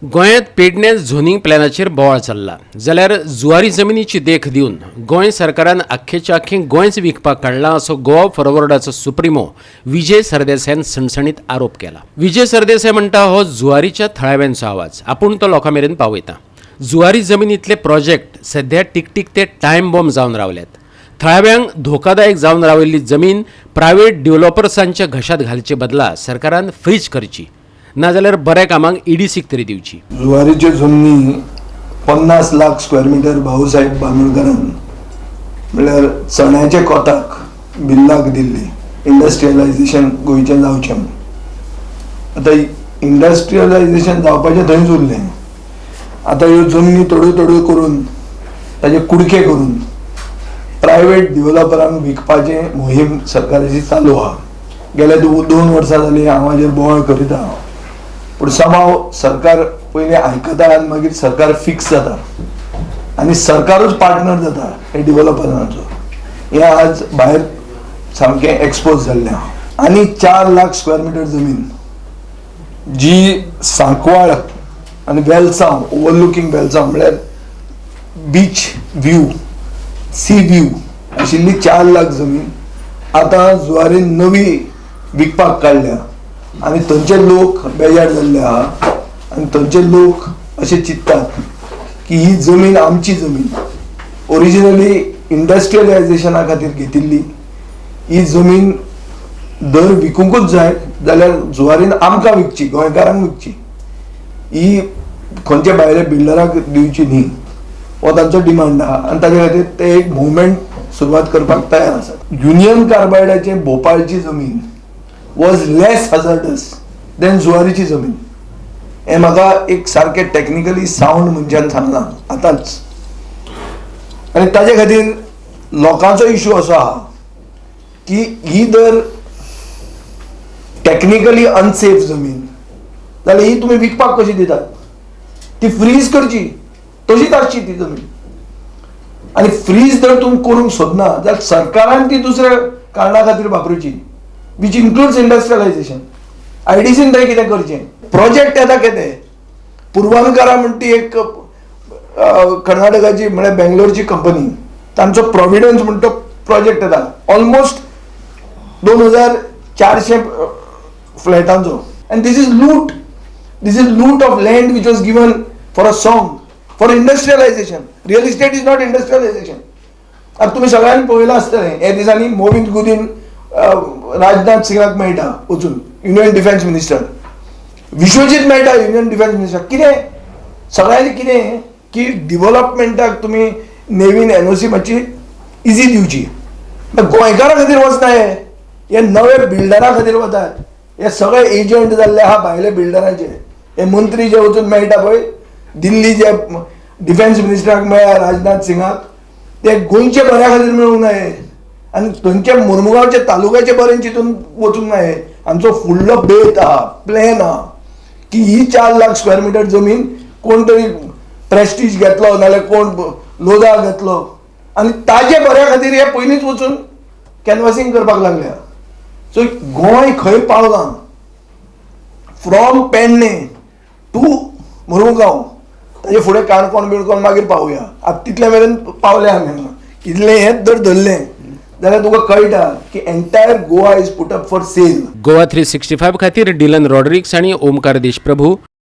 गोंयांत पेडण्यां झोनींग प्लॅनाचेर बोवाळ चल्ला जाल्यार जुवारी जमिनीची देख दिवन गोंय सरकारान आख्खेच्या आख्खें गोंयच विकपाक काडलां असो गोवा फॉरवर्डाचो सुप्रिमो विजय सरदेसायान सणसणीत आरोप केला. विजय सरदेसाय म्हणटा, हो जुवारीच्या थळाव्यांचो आवाज, आपूण तो लोकां मेरेन पावयता. जुवारी जमिनींतले प्रोजेक्ट सध्या टिकटीक ते टायम बॉम्ब जावन रावल्यात. थळाव्यांक धोकादायक जावन राविल्ली जमीन प्रायव्हेट डेव्हलपर्सांच्या घशात घालचे बदला सरकारान फ्रीज करची, नाजाल्यार बऱ्या कामाक ईडीसीक तरी दिवची. जुवारीच्यो जमनी 50 लाख स्क्वेअर मिटर भाऊसाहेब बांदोडकरान, म्हळ्यार चण्याच्या कोताक बिल्लाक दिल्ली, इंडस्ट्रियलायझेशन गोंयचें जावचें म्हणून. आतां इंडस्ट्रियलायझेशन जावपाचें थंयच उरलें. आतां ह्यो जमनी थोड्यो थोड्यो करून, ताजे कुडके करून प्रायवेट डिवेलॉपरांक विकपाचें मोहीम सरकाराची चालू आहा. गेल्या 2 वर्सां जालीं हांव हाजेर बोवाळ करीत आहा, पूण समाव सरकार पयलीं आयकता आनी मागीर सरकार फिक्स जाता आनी सरकारूच पार्टनर जाता हे डिवेलॉपरांचो. हें आज भायर सामकें एक्सपोज जाल्लें आहा. आनी 4 लाख स्क्वेअर मिटर जमीन जी सांकवाळ आनी वेलसांव, ओवरलुकींग वेलसांव, म्हळ्यार बीच व्यू, सी व्यू आशिल्ली 4 लाख जमीन आतां जुवारीन नवी विकपाक काडल्या आनी थंयचे लोक बेजार जाल्ले आहा आनी थंयचे लोक अशें चिंततात की ही जमीन, आमची जमीन ओरिजिनली इंडस्ट्रियलायझेशना खातीर घेतिल्ली, ही जमीन दर विकूंकूच जाय जाल्यार जुवारीन आमकां विकची, गोंयकारांक विकची, ही खंयच्या भायल्या बिल्डराक दिवची न्ही, हो तांचो डिमांड आहा. आनी ताजे खातीर ते एक मुवमेंट सुरवात करपाक तयार आसात. युनियन कार्बायडाचे भोपाळची जमीन वॉज लेस हजार्डस देन जुवारीची जमीन, हें म्हाका एक सारकें टॅक्निकली सावंड मनशान सांगलां आतांच. आनी ताजे खातीर लोकांचो इशू असो आहा की ही जर टॅक्निकली अनसेफ जमीन जाल्यार ही तुमी विकपाक कशी दितात? ती फ्रीज करची, तशीच आसची ती जमीन. आनी फ्रीज जर तुमी करूंक सोदना जाल्यार सरकारान ती दुसऱ्या कारणा खातीर वापरुची, which includes industrialisation. आयडीसीन थंय कितें करचें? प्रोजेक्ट येता कितें, पुर्वांकारा म्हणटा ती एक कर्नाटकाची, म्हळ्यार बेंगलोरची कंपनी, तांचो प्रोविडन्स म्हणटा तो प्रोजेक्ट येता, almost 2400 फ्लॅटांचो. And this is loot, this is loot of land which was given for a song, for industrialization. Real estate is not industrialization. आता तुम्ही सगळ्यांनी पळयलां आसतलें, हे दिसांनी मोविंद गुदीन राजनाथ सिंगाक मेळटा वचून, युनियन डिफेन्स मिनिस्टर, विश्वजीत मेळटा युनियन डिफेन्स मिनिस्टर. कितें सगळ्यांनी कितें की डिव्हलपमेंटाक तुमी नेवीन एनओसी मातशी इजी दिवची. गोंयकारां खातीर वचना हे, हे नवे बिल्डरा खातीर वतात. हे सगळे एजंट जाल्ले आहा भायले बिल्डरांचे. हे मंत्री जे वचून मेळटा पळय, दिल्ली जे डिफेन्स मिनिस्टराक मेळ्ळा राजनाथ सिंगाक, ते गोंयचे बऱ्या खातीर मेळूंक ना हे आनी थंयचे मुर्मुगांवचे तालुक्याचे बरें चिंतून वचूंक ना हे. आमचो फुडलो बेत आहा, प्लॅन आहा की ही 4 लाख स्क्वेअर मिटर जमीन कोण तरी प्रेस्टीज घेतलो नाल्यार कोण लोधा घेतलो आनी ताजे बऱ्या खातीर हे पयलींच वचून कॅनवासिंग करपाक लागल्या. सो गोंय खंय पावलां, फ्रॉम पेडणे टू मुर्मुगांव, ताजे फुडें काणकोण बिणकोण मागीर पावया. आतां तितले मेरेन पावले आमी हांगा. इतलें हेंच जर धरलें जाल्यार तुका कळटा की entire Goa is put up for sale. Goa 365 खातीर डिलन रॉड्रिक्स आनी ओमकार देशप्रभू.